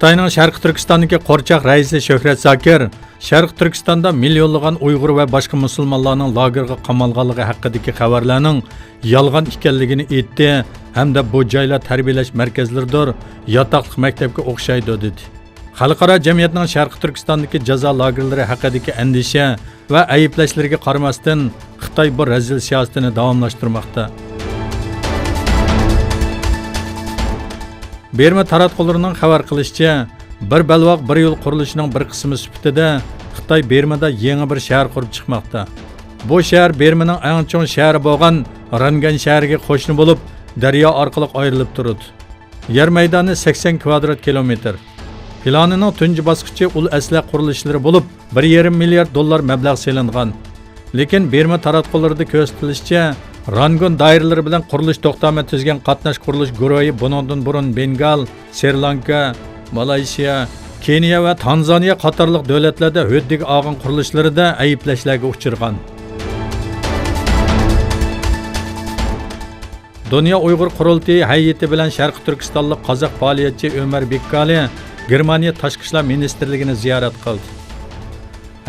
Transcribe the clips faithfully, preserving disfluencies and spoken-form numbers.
خىتاينىڭ شەرقىي تۈركىستاندىكى قورچاق رەئىسى شۆھرەت زاكىر شەرقىي تۈركىستاندا مىليونلىغان ئۇيغۇر ۋە باشقا مۇسۇلمانلارنىڭ لاگېرغا قامالغانلىقى ھەققىدىكى خەۋەرلەرنىڭ يالغان ئىكەنلىكىنى ئېيتتى ھەمدە بۇ جايلار تەربىيەلەش مەركەزلىرىدۇر، ياتاقلىق مەكتەپكە ئوخشايدۇ، دېدى. خەلقئارا جەمئىيەتنىڭ شەرقىي تۈركىستاندىكى جازا لاگېرلىرى ھەققىدىكى ئەندىشە ۋە ئەيىبلەشلىرىگە قارىماستىن، خىتاي بۇ رەزىل سىياسىتىنى داۋاملاشتۇرماقتا. بىرما تاراتقۇلىرىنىڭ خەۋەر قىلىشىچە، بىر بەلباغ، بىر يول قۇرۇلۇشىنىڭ بىر قىسمى سۈپىتىدە خىتاي بىرمىدا يېڭى بىر شەھەر قۇرۇپ چىقماقتا. بۇ شەھەر بىرمىنىڭ ئەڭ چوڭ شەھىرى بولغان رانگەن شەھىرىگە قوشنا بولۇپ، دەريا ئارقىلىق ئايرىلىپ تۇرىدۇ. يەر مەيدانى سەكسەن كۋادرات كىلومېتىر. پىلانىنىڭ تۇنجى باسقۇچى ئۇل ئەسلىھە قۇرۇلۇشلىرى بولۇپ، بىر يېرىم مىليارد دوللار مەبلەغ سېلىنغان. لېكىن بىرما تاراتقۇلىرىدا كۆرسىتىلىشىچە، رانگۇن دائىرىلىرى بىلەن قۇرۇلۇش توختامى تۈزگەن قاتناش قۇرۇلۇش گۇرۇھى بۇنىڭدىن بۇرۇن بېنگال، سرى لانكا، مالايسىيا، كېنىيە ۋە تانزانىيە قاتارلىق دۆلەتلەردە ھۆددىگە ئالغان قۇرۇلۇشلىرىدا ئەيىبلەشلەرگە ئۇچرىغان. دۇنيا ئۇيغۇر قۇرۇلتىيى ھەيئىتى بىلەن شەرقىي تۈركىستانلىق قازاق پائالىيەتچى ئۆمەر بىككالى گېرمانىيە تاشقى ئىشلار مىنىستىرلىكىنى زىيارەت قىلدى.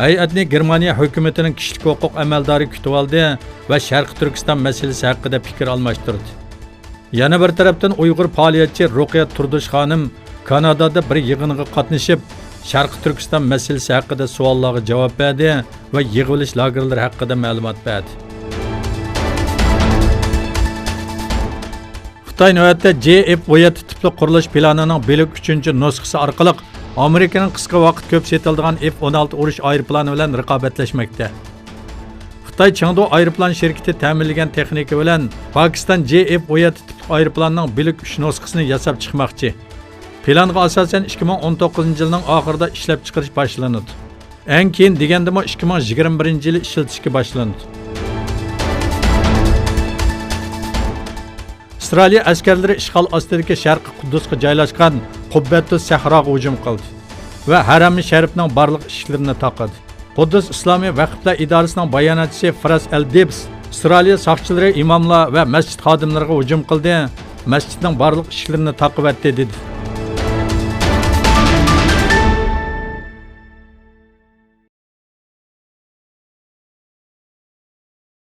ھەيئەتنى گېرمانىيە ھۆكۈمىتىنىڭ كىشىلىك ھوقۇق ئەمەلدارى كۈتۈۋالدى ۋە شەرقىي تۈركىستان مەسىلىسى ھەققىدە پىكىر ئالماشتۇردى. يەنە بىر تەرەپتىن، ئۇيغۇر پائالىيەتچى رۇقىيەت تۇردۇش خانىم كانادادا بىر يىغىنغا قاتنىشىپ، شەرقىي تۈركىستان مەسىلىسى ھەققىدە سوئاللارغا جاۋاب بەردى ۋە يىغىۋېلىش لاگېرلىرى ھەققىدە مەلۇمات بەردى. خىتاي نۆۋەتتە جې ئېف ئون يەتتە تىپلىق قۇرۇلۇش پىلانىنىڭ بۆلەك ئۈچىنچى نۇسخىسى ئارقىلىق ئامېرىكىنىڭ قىسقا ۋاقىت كۆپ سېتىلىدىغان ئېف ئون ئالتە ئۇرۇش ئايروپىلانى بىلەن رىقابەتلەشمەكتە. خىتاي چېڭدۇ ئايروپىلان شىركىتى تەمىنلىگەن تېخنىكا بىلەن پاكىستان جې ئېف ئون يەتتە تىپلىق ئايروپىلاننىڭ بۆلەك ئۈچ نۇسخىسىنى ياساپ چىقماقچى. پىلانغا ئاساسەن، ئىككى مىڭ ئون توققۇزىنچى يىلنىڭ ئاخىرىدا ئىشلەپچىقىرىش باشلىنىدۇ. ئەڭ كېيىن دېگەندىمۇ ئىككى مىڭ يىگىرمە بىرىنچى يىلى ئىشلىتىشكە باشلىنىدۇ. ئىسرائىلىيە ئەسكەرلىرى ئىشغال ئاستىدىكى شەرقىي قۇددۇسقا جايلاشقان قۇببەتۇس سەھراغا ھۇجۇم قىلدى ۋە ھەرەمى شەرىپنىڭ بارلىق ئىشىكلىرىنى تاقىدى. قۇددۇس ئىسلامىي ۋەقىپلەر ئىدارىسىنىڭ باياناتچىسى فىراس ئەل دىبس ئىسرائىلىيە ساقچىلىرى ئىماملار ۋە مەسچىت خادىملىرىغا ھۇجۇم قىلدى، مەسچىتنىڭ بارلىق ئىشىكلىرىنى تاقىۋەتتى، دېدى.